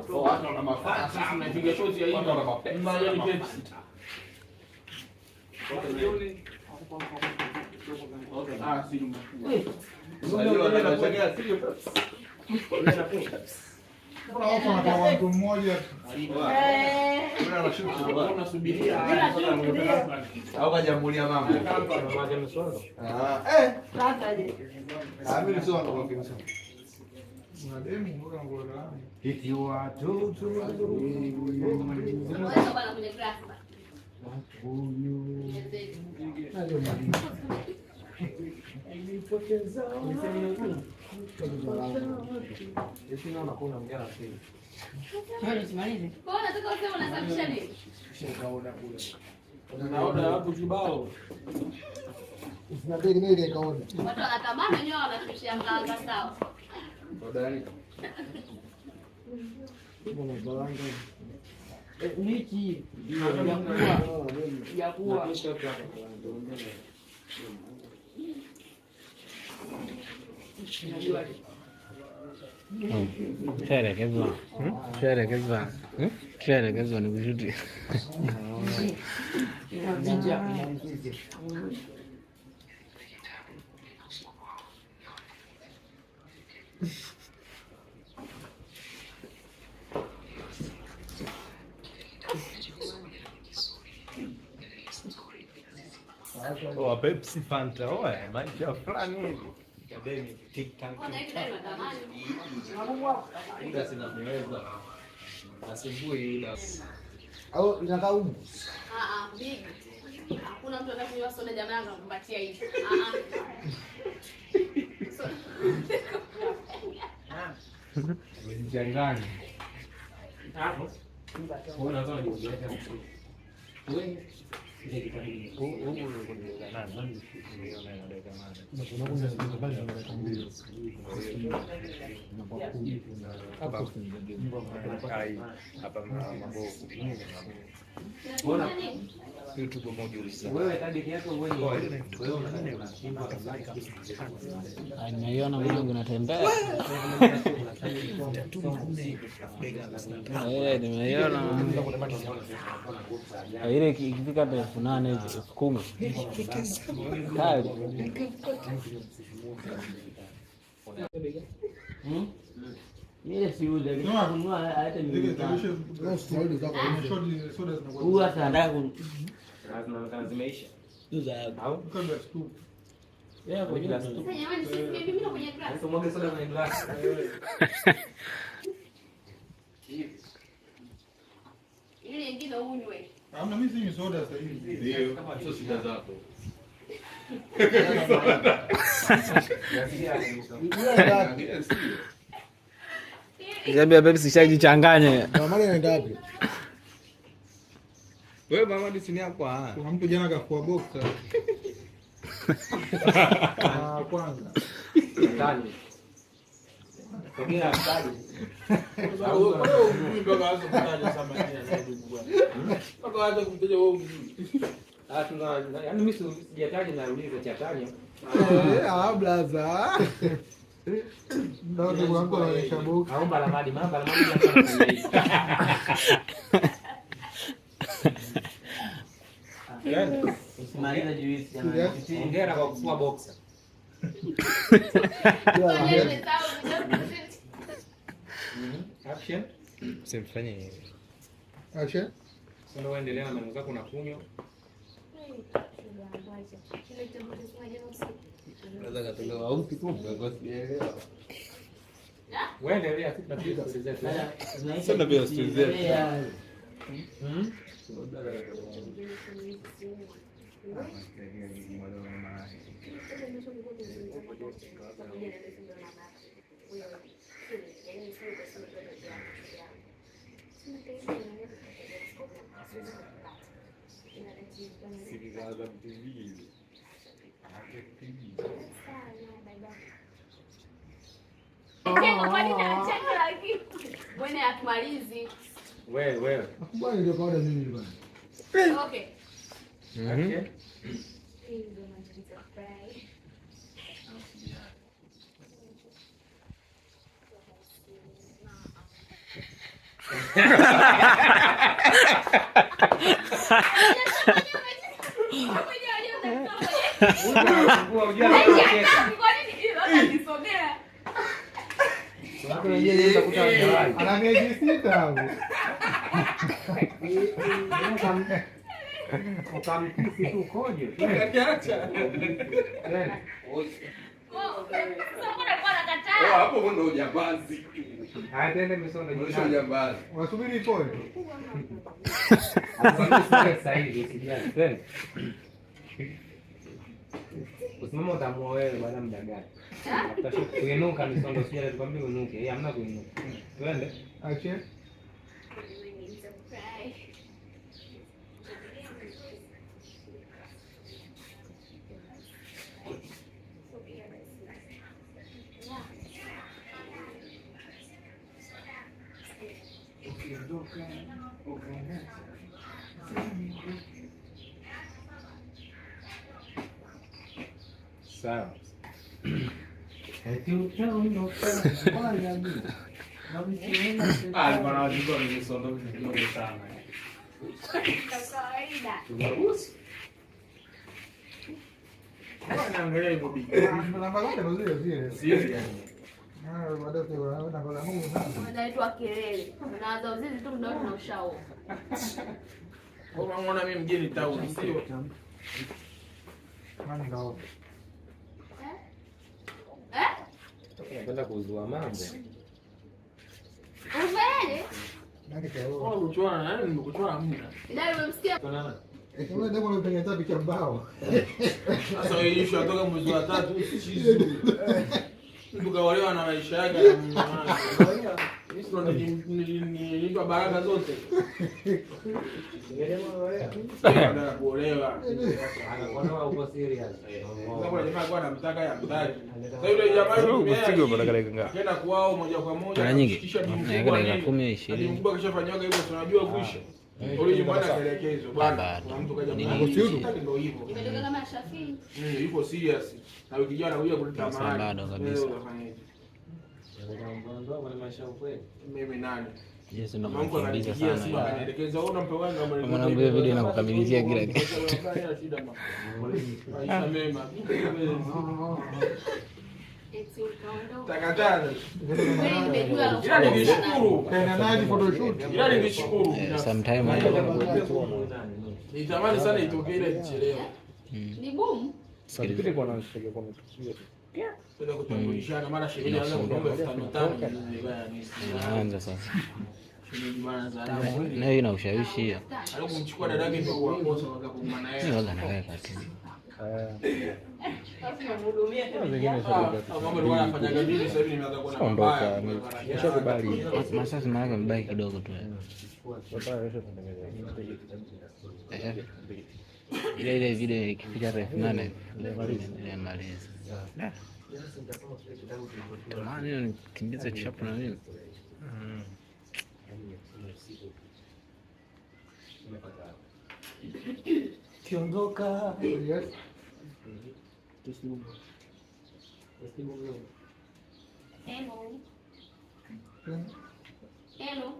Watu wana mafaa. Sasa mnapiga shoti ya hivi. Watu wana mapesa. Mnajali Pepsi. Ah, si nyumba. Mbona watu wanatoa mtu mmoja? Unasubiria. Au kajamulia mama. Ah, eh. Ah, mimi sio ndo kwa Kuna demu mbona ngola? Hiki watoto wadogo. Unaweza bwana kwenye glass ba. Kwa hiyo unataka useme unasafisha nini? Naona watu kibao. Watu wanatamani wenyewe wanashushia mlanga sawa. Miki ya kuwa Shaelekezwa, shaelekezwa, shaelekezwa ni kushuti. Oh, Pepsi Fanta, oh, maisha fulani hivi. Kwanza hivi ndio natamani. Ila sinameweza. Asubuhi ila. Au inakaa umu? Ah ah, big. Hakuna mtu anayekunywa soda jamani anakumbatia hivi. Ah ah. Usichanganye. Hapa mabovu. Nani? YouTube moja uliza. Wewe target yako wewe Nimeiona mwanangu natembea. Eh, nimeiona. Ile ikifika hata 8,000 hivi, 10,000. Kali. Mimi siuze, nikitaka kununua hata Zile mimi. zile soda zinakuwa. Huyu hata anataka Zinaonekana zimeisha. kuuza hapo. Au? Kabla ya scoop. Kwenye glass. Sasa jamani sisi mimi ndo kwenye glass. Tumwage soda kwenye glass. Ile nyingine unywe. Hamna, mimi sinywi soda sasa hivi. Ndio, sio shida zako. Niambia Pepsi shajichanganye. Mama anaenda wapi? Wewe mama ni yako ah. Kuna mtu jana kafua boxer. Ah, kwanza. Tani. Sogea mtaji. Ah, tuna yaani mimi sijataja nauliza cha tani. Eh, ah blaza. Ndio kuna mtu anaonyesha boxer. Aomba la madi, mamba la madi. Usimalize juisi jamani. Hongera kwa kufua boxer. Action. Usimfanye hivi. Action. Sasa wewe endelea na maneno zako na kunywa. Unaweza katolewa au kumbe kwa sielewa. Wewe endelea tu tunapiga stori zetu. Sasa ndio stori zetu. Siri za Azam TV hizi. Kwa nini anacheka lakini? Bwana hatumalizi. Wewe wewe. Bwana ndio kawaida mimi bwana. Okay. Okay. Kwa nini hiyo hata nisogea? Watu wengine utakuta hawajawahi. Ana miezi 6 hapo. Ukamkisi tu ukoje? Akaniacha. Tena. Sasa mbona alikuwa anakataa? Oh, hapo ndo ujambazi. Haya, twende misondo. Unaonyesha ujambazi. Unasubiri ipoe. Sasa hivi usijali. Twende. Usimama utaamua wewe baada ya muda gani. Utashuka kuinuka misondo, usijali tukwambie uinuke. Eh, hamna kuinuka. Twende. Ache. Sawa. Ah, alikuwa anawachukua misondo kidogo sana. Kawaida. Anaangalia hivyo bigi. Namba zake ndo zile zile. Sio yani. Ah, baadaye kuna namba za Mungu sana. Unaitwa kelele. Unaanza uzinzi tu muda wote na ushao. Wewe unaona mimi mgeni town, sio? Nani kaoga? Eh? Napenda kuzua mambo. Ufanyaje? Nani kaoga? Wewe kuchora na nani? Kuchora hamna. Idari umemsikia? Kama demo anatengeneza picha mbao. Sasa wewe issue atoka mwezi wa tatu chizi. Mtu kaolewa na maisha yake na mume wake. Mimi ndo nililipa baraka zote. Baada ya kuolewa. Anakuwa uko serious. Sasa kuna jamaa alikuwa anamtaka ya mtaki. Sasa yule jamaa Kupigwa dakika ngapi? Kenda kwao moja kwa moja. Mara nyingi. Kisha ni Naweka mkubwa dakika nini? 10, Hadi 20. mkubwa kishafanyaga hivyo si unajua kuisha. Yule jamaa akaelekezwa bwana. Bado. Kuna mtu kaja Nini? mtaki ndio hivyo. Imetoka kama Shafii. Yuko serious. Na wiki ijayo anakuja kuleta Sasa mahali. bado kabisa. Wewe utafanyaje? Ndoa kwenye maisha ya ukweli. Mimi nani? Yesu ndo Mama mkwe mkimbiza akanipigia simu sana. akanielekeza, wewe unampa wangu kama Mwanangu, hiyo video inakukamilizia kila kitu. Maisha mema. Eti ukaondoka. Takataka. Kweli nimejua Ila nilishukuru. Kaenda naye photoshoot. Ila nilishukuru. Sometime Nitamani sana itokee ile ichelewe. Ni boom. Sikiliza. Kwenda kutambulishana mara shemeji anaanza kuomba 5,000. Inaanza sasa. Shemeji bwana za Nayo ina ushawishi hiyo. Alikumchukua dadake ndio kuwakosa wakakumbana Mimi naye. waga naweka tu. Ah, mambo alikuwa anafanyaga mimi sasa hivi nimeanza kuona mabaya. Nishakubali. Masasi maana yake mbaki kidogo tu. Eh. Ile ile video ikifika 8,000 imemaliza. Tamani hiyo nikimbize chapu na mimi. Kiondoka. Yes. Hello. Hello.